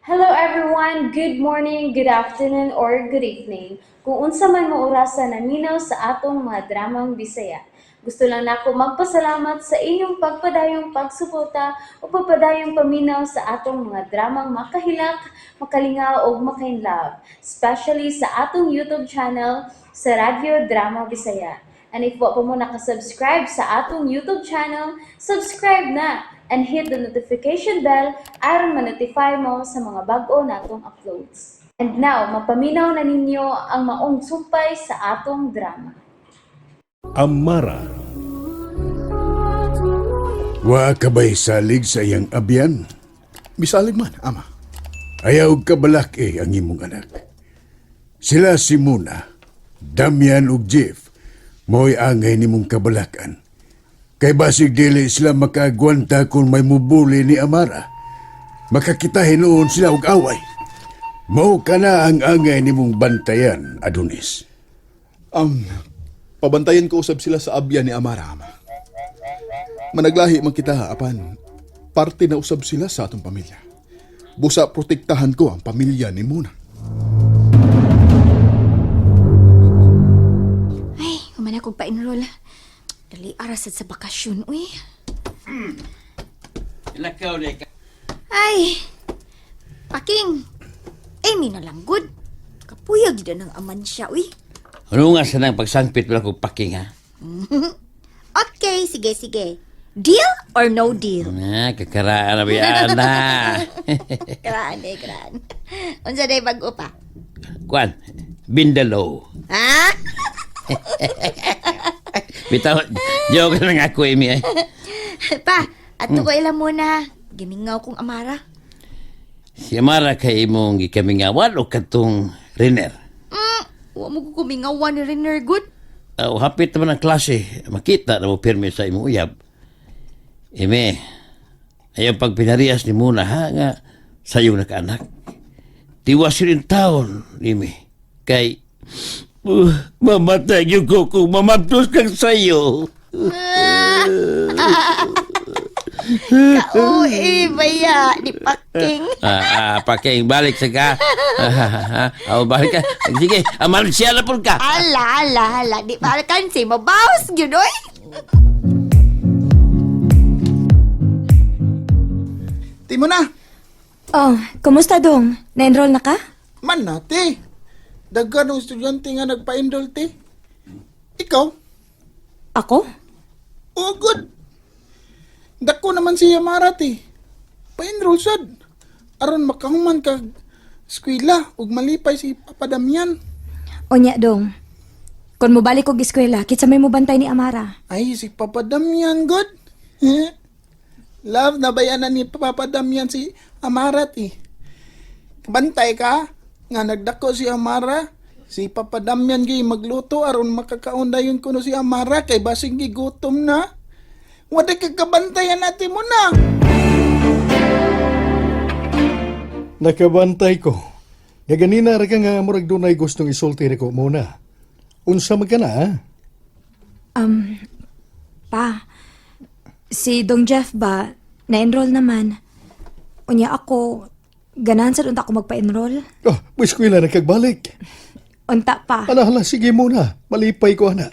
Hello everyone! Good morning, good afternoon, or good evening. Kung unsa man mo orasa naminaw sa atong mga dramang Bisaya. Gusto lang nako magpasalamat sa inyong pagpadayong pagsuporta o pagpadayong paminaw sa atong mga dramang makahilak, makalingaw ug makainlove, especially sa atong YouTube channel sa Radyo Drama Bisaya. And if wa pa mo nakasubscribe sa atong YouTube channel, subscribe na and hit the notification bell aron ma-notify mo sa mga bag-o natong uploads. And now, mapaminaw na ninyo ang maong sumpay sa atong drama. Amara. Wa ka ba'y salig sa iyang abyan? Misalig man, ama. Ayaw ka balaki ang imong anak. Sila si Muna, Damian ug Jeff, mo'y angay nimong kabalakan. Kay basig dili sila makaagwanta kung may mubuli ni Amara. Makakita hinuon sila og away. Mao kana ang angay nimong bantayan, Adonis. Pabantayan ko usab sila sa abya ni Amara, ama. Managlahi man kita, apan parte na usab sila sa atong pamilya. Busa protektahan ko ang pamilya ni Muna. Ay, kumana kong pa-enroll. Dali aras sad sa bakasyon, uy. Lakaw na ka. Ay, paking. Ay, mi na lang good. Kapuya gid ng aman siya, uy. Ano nga sa nang pagsangpit wala ko paking ha? Okay, sige, sige. Deal or no deal? Na, kakaraan na ba yan na? Karaan eh, karaan. Unsa day bago pa? Kwan, bindalo. Ha? Bitaw, joke lang ako, Amy. Eh. Pa, ato ko ilang muna. Gimingaw kong Amara. Si Amara kay imong gikamingawan o katong Riner. Wa mo ko kumingawan ni Renner good. Hapit naman ang klase. Makita na mo pirmi sa imong uyab. Amy, ayaw pag pinarias ni Muna ha nga sayo na kaanak. Tiwas rin taon, Amy. Kay, mamatay yung ko kung mamabdos kang sayo. Kaui, baya, ni Paking. Paking, balik sa ka. Balik ka. Sige, amal siya na po ka. Ala, ala, ala. Di pa alkansi, mabawas gyud oy. Ti mo na. Oh, kumusta dong? Na-enroll na ka? Man na, te. Daghan ng estudyante nga nagpa-enroll, te. Ikaw? Ako? Oh, good. Dako naman si Yamara, te. Pa-enroll sad. Aron makahuman kag eskwela ug malipay si Papa Damian. Onya dong. Kung mobalik og eskwela, kitsa may mobantay ni Amara. Ay, si Papa Damian, good. Eh? Love na bayanan ni Papa Damian si Amara, te. Bantay ka nga nagdako si Amara. Si Papa Damian gyud magluto aron makakaon dayon kuno si Amara kay basig gigutom na. Wala ka kabantayan natin mo na. Nakabantay ko. Nga ganina ra ka nga murag dunay gustong isulti nako muna. Unsa man ka na, ha? Pa, si Dong Jeff ba, na-enroll naman. Unya ako, ganahan sa unta ako magpa-enroll. Oh, may eskwela na kagbalik. Unta pa. Ala, hala, sige muna. Malipay ko ana.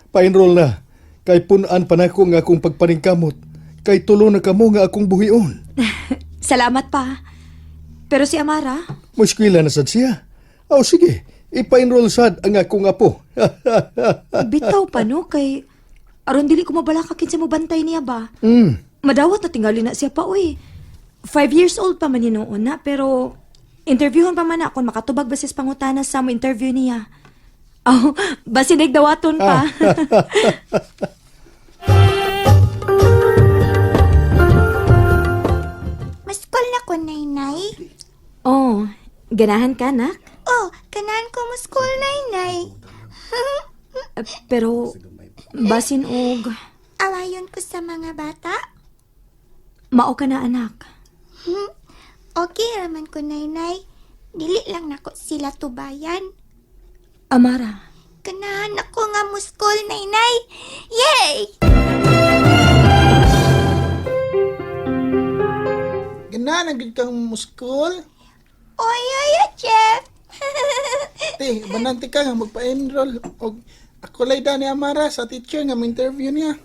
Pa-enroll na. Kay punan pa nako nga akong pagpaningkamot. Kay tulo na kamo nga akong buhion. Salamat pa. Pero si Amara, Mo eskwela na sad siya. Aw sige, ipa-enroll sad ang akong apo. bitaw pa no kay aron dili ko mabalaka kinsa mo bantay niya ba. Madawat na tingali na siya pa uy. 5 years old pa man yun noon na pero interviewon pa man ako makatubag ba siya sa pangutana sa mo interview niya. Oh, basin dawaton pa. Maskol na ko, Nainay. Oh, ganahan ka, nak? Oh, ganahan ko muskol, Nainay. Pero basin og Awayon ko sa mga bata. mao ka na anak. Okay raman ko, Nainay. Dili lang nako sila tubayan. Amara, Ganahan ako nga muskol, Nainay. Yay! Ganahan ang gid kang muskol. Oy, oy, Jeff. Te, banante ka nga magpa-enroll. Og ako lay da ni Amara sa teacher nga mo-interview niya.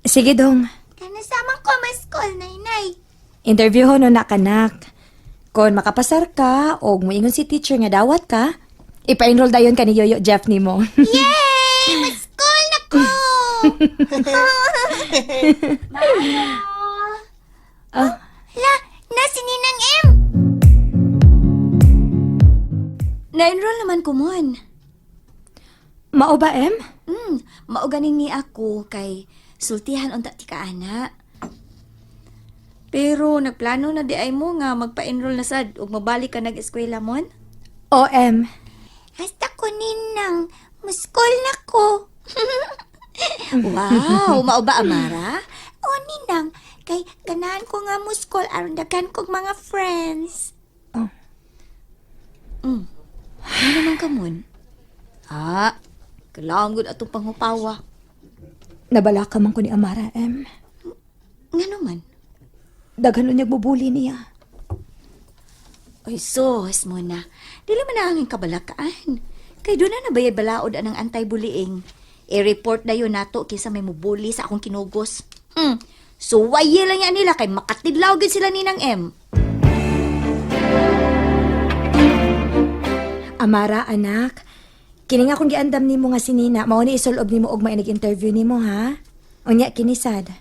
Sige dong. Kanasama ko mas-school, Nainay. Interview ho no na kanak. Kon makapasar ka og moingon si teacher nga dawat ka, ipa-enroll dayon ka ni Yoyo Jeff nimo. Yay! Mas-school na ko! Ah. Hala, nasa Ninang M! Na-enroll naman ko mon. Mao ba, Em? Mauganing ni ako kay sultihan unta ti ka ana. Pero nagplano na di ay mo nga magpa-enroll na sad ug mabalik ka nag-eskwela mon. O, Em. Hasta ko ninang, muskol na ko. Wow, mao ba Amara? O ninang, kay ganahan ko nga muskol aron daghan kog mga friends. Oh. Ano naman ka mon? Ah, kailangan gud atong panghupawa. Nabala ka man ko ni Amara, Em. Ngano man? Daghan unyag mubuli niya. Oy, sus mo na. Dili man na ang kabalakaan. Kay doon na nabayay balaod anang anti-bullying. I-report na yun nato kaysa may mubuli sa akong kinugos. So, waye lang yan nila kay makatidlaw gid sila ni ng M. Amara, anak. Kini nga akong giandam nimo nga si Nina, mao ni isulob nimo og may interview nimo ha. Unya kini sad.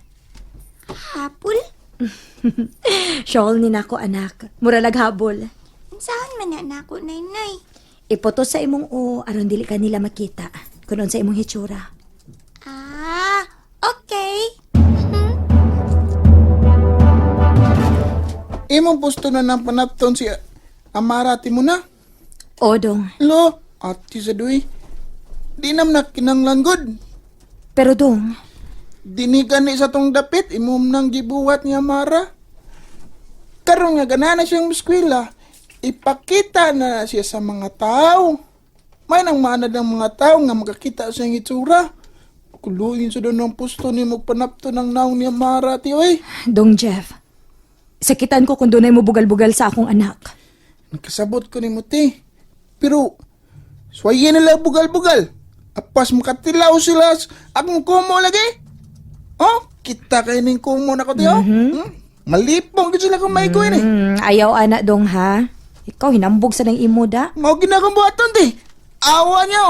Hapul? Shawl ni nako anak. Mura lag habol. Saan man na nako, nainay? Ipoto sa imong o aron dili ka nila makita kun unsa imong hitsura. Ah, okay. Imong pusto na ng panapton si Amara ti mo na. O dong. Lo, ati sa duy. Di nam na kinanglan gud. Pero dong, Dinigan ni sa tong dapit, imong nang gibuhat ni Amara. Karon nga gana na siyang eskwela, ipakita na siya sa mga tao. May nang maanad ng mga tao nga makakita sa iyang itsura. Kuluin sa doon ng pusto ni magpanapto ng naong ni Amara, ti oy. dong Jeff. Sakitan ko kung dunay mo bugal-bugal sa akong anak. Nakasabot ko ni Muti. Pero, suwayin nila bugal-bugal. Apas makatilaw sila akong kumo lagi. Oh, kita kayo ning kumo na ko tiyo. Malipong gid sila kung may ko ini. Ayaw ana dong ha. Ikaw hinambog sa nang imo da. Mao ginakong buhaton ti. Awa niyo.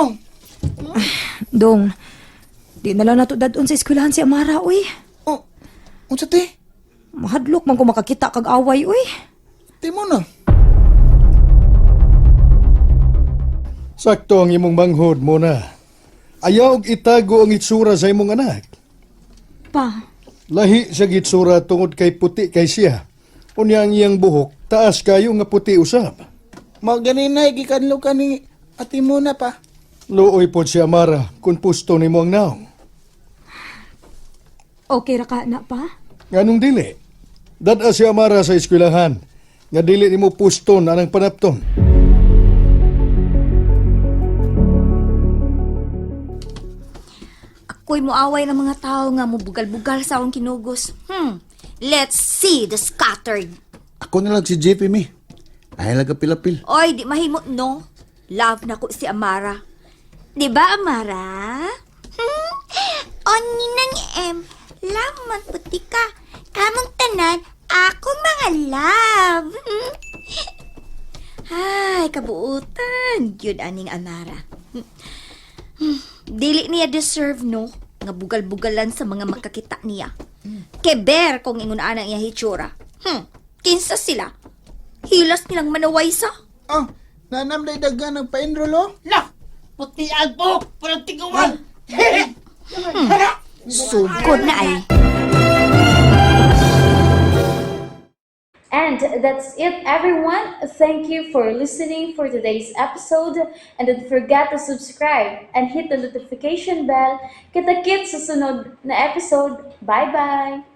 Dong, di na lang nato dadon sa eskwelahan si Amara uy. Oh, unsa ti? Mahadlok man ko makakita kag away uy. Ti mo na. Sakto ang imong manghod mo na. Ayaw og itago ang itsura sa imong anak. Pa, Lahi sa gitsura tungod kay puti kay siya. Unya ang iyang buhok, taas kayo nga puti usab. Mao ganinay gikanlo ka ni ati mo na pa. Luoy pod si Amara kung pusto nimo ang naong. okay ra ka na pa? Nganong dili? Dada si Amara sa eskwelahan. Nga dili nimo puston anang panapton. Ako'y muaway ng mga tao nga mubugal-bugal sa akong kinugos. Let's see the scattered. Ako na lang si JP mi. Ay lang ka pilapil. Oy, di mahimo, no? Love na ko si Amara. Di ba, Amara? O, Ninang M, love man puti ka. Kamong tanan, akong mga love. Ay, kabuutan. Gyud aning Amara. Dili niya deserve, no? Nga bugal-bugalan sa mga makakita niya. Keber kung ingon ang iya hitsura. Kinsa sila? Hilas nilang manaway sa. Oh, nanam day dagan nagpa-enroll oh. La! Puti ang buhok! Parang tiguan! Sugod na ay. And that's it, everyone. Thank you for listening for today's episode. And don't forget to subscribe and hit the notification bell. Kita-kits sa sunod na episode. Bye-bye!